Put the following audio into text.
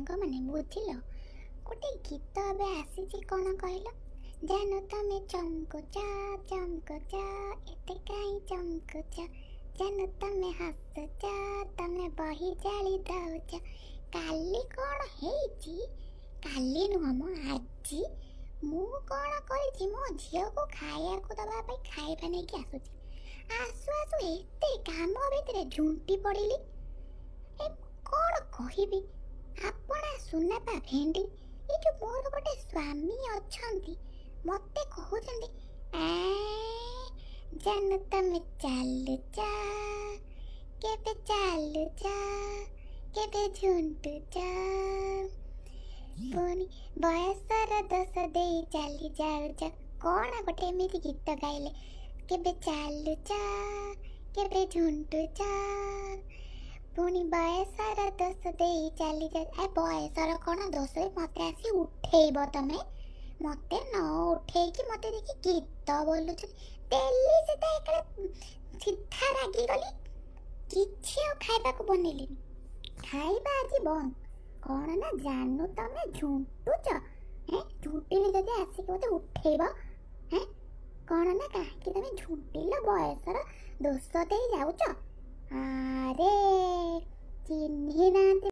ସାଙ୍ଗମାନେ, ବୁଝିଲ, ଗୋଟେ ଗୀତ ଏବେ ଆସିଛି, କ'ଣ କହିଲ? ଜାନୁ ତମେ ଚମକୁଚ ଚମକୁଚ, ଏତେ କାହିଁ ଚମକୁଚ, ଜାନୁ ତମେ ହସୁଚ, ତମେ ବହି ଜାଳି ଦଉଚ। କାଲି କ'ଣ ହେଇଛି? କାଲି ନୁହଁ ମ, ଆଜି ମୁଁ କ'ଣ କରିଛି, ମୋ ଝିଅକୁ ଖାଇବାକୁ ଦେବା ପାଇଁ ଖାଇବା ନେଇକି ଆସୁଛି। ଆସୁ ଆସୁ ଏତେ କାମ ଭିତରେ ଝୁଣ୍ଟି ପଡ଼ିଲି। ଏ କ'ଣ କହିବି, ଆପଣା ସୁନାପା ଭେଣ୍ଡି, ଏ ଯୋଉ ମୋର ଗୋଟେ ସ୍ୱାମୀ ଅଛନ୍ତି, ମତେ କହୁଛନ୍ତି, ଜାନୁ ତମେ ଚାଲୁଚ, କେବେ ଚାଲୁଚ, କେବେ ଝୁଣ୍ଟୁଚ, ପୁଣି ବୟସର ଦୋଷ ଦେଇ ଚାଲି ଯାଉଚ। କ'ଣ ଗୋଟେ ଏମିତି ଗୀତ ଗାଇଲେ, କେବେ ଚାଲୁଚ, କେବେ ଝୁଣ୍ଟୁଚ, ପୁଣି ବୟସର ଦୋଷ ଦେଇ ଚାଲି ଯାଉ। ଏ ବୟସର କ'ଣ ଦୋଷ? ମତେ ଆସି ଉଠେଇବ ତମେ? ମତେ ନ ଉଠେଇକି ମତେ ଦେଖି ଗୀତ ବୋଲୁଛନ୍ତି। ଦେଲି ସିଧା, ଏକାଳେ ସିଧା ରାଗିଗଲି, କିଛି ଆଉ ଖାଇବାକୁ ବନେଇଲିନି। ଖାଇବା ଆଜି ବନ୍ଦ। କ'ଣ ନା ଜାନୁ ତମେ ଝୁଣ୍ଟୁଚ, ହେଁ, ଝୁଣ୍ଟିଲି ଯଦି ଆସିକି ମତେ ଉଠେଇବ? ହେଁ, କ'ଣ ନା କାହିଁକି ତମେ ଝୁଣ୍ଟିଲ, ବୟସର ଦୋଷ ଦେଇ ଯାଉଛ? ଆରେ ଚିହ୍ନି ନାହାନ୍ତି।